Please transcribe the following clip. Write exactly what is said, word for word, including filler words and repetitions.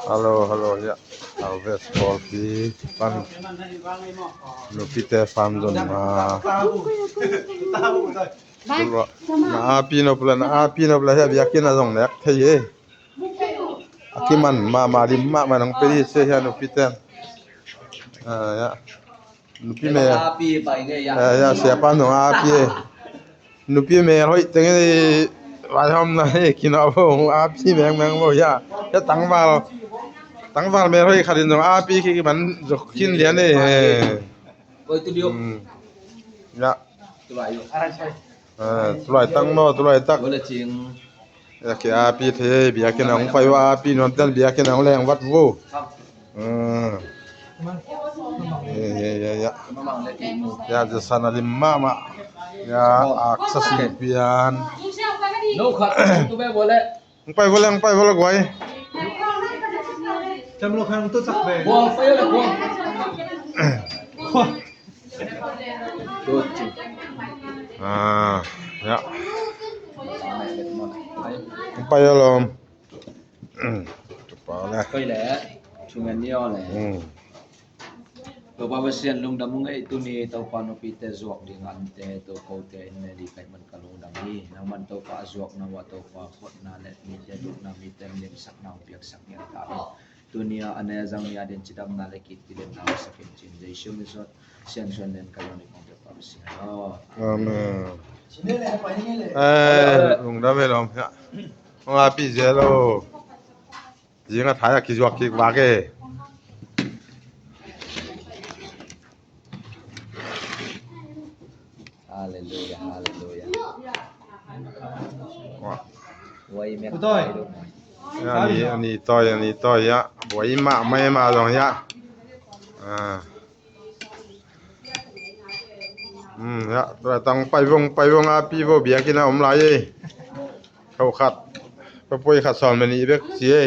Hello, hello, ya. Harvest Pawlpi pan nupite farm zonna. Na api nop la, na api nop la, ya biakinn a zong nek thei e. A kiman mahmah lim mahmah nang pe di se hia nupite. Ah, ya. Nupi mel. Api pai nge ya. Ah, ya, siapa nong api e. Nupi mel hoih teng e. Vai hom na e, kina bo api meng meng bo ya. Ya tangval. Tangval mel hoih khat in nong api ki man zok kin lian e. Koi tu diu. Hmm. Ya. Tu lai diu. Ah, tulaitak maw, tulaitak. Wala cing. Ya, ki api thei, biakinn ah hong pai ua, api nuam ten biakinn ah hong leng vat vo. Ah. Ya, ya, ya, ya. Ya, ja san a lim mahmah. Ya, aksa sin pian. No khat tu be wala. Hong pai vo le, hong pai vo le guai. Cam lo khang tu sak be. Buang pai le buang. Ah, ya. Hong pai lo. Tupa le. Koi le. Chungan ni o le. Hmm. Topa Pasian lungdam ung ei, tuni Topa nupite zuak ding ante, to kote in ne di kaih man ka lungdam hi. Nang man Topa a zuak na ua Topa khotna le mite dukna mite limsak na ung piaksak ngiat ta hi. Tuni a ane zang ni a din cidamna le kiktilen na ung sakin cin Jesu min suan sian suan nen ka yoni kong Topa Pasian. Amen. Eh, lungdam ei lom ya. Hong api zia lo. Zing a thai a kizuak kik vak e. Halleluia, halleluia. Wah. Wai mek Utoi. Thai lo mai. Ya, ani, ani toi, ani toi ya. Wai mah mai mah zong ya. Ah. Hmm, ya, tua tang pai vong, pai vong api vo biakinn ah om lai e. Khau khat, papui khat sawn mani bek ci e.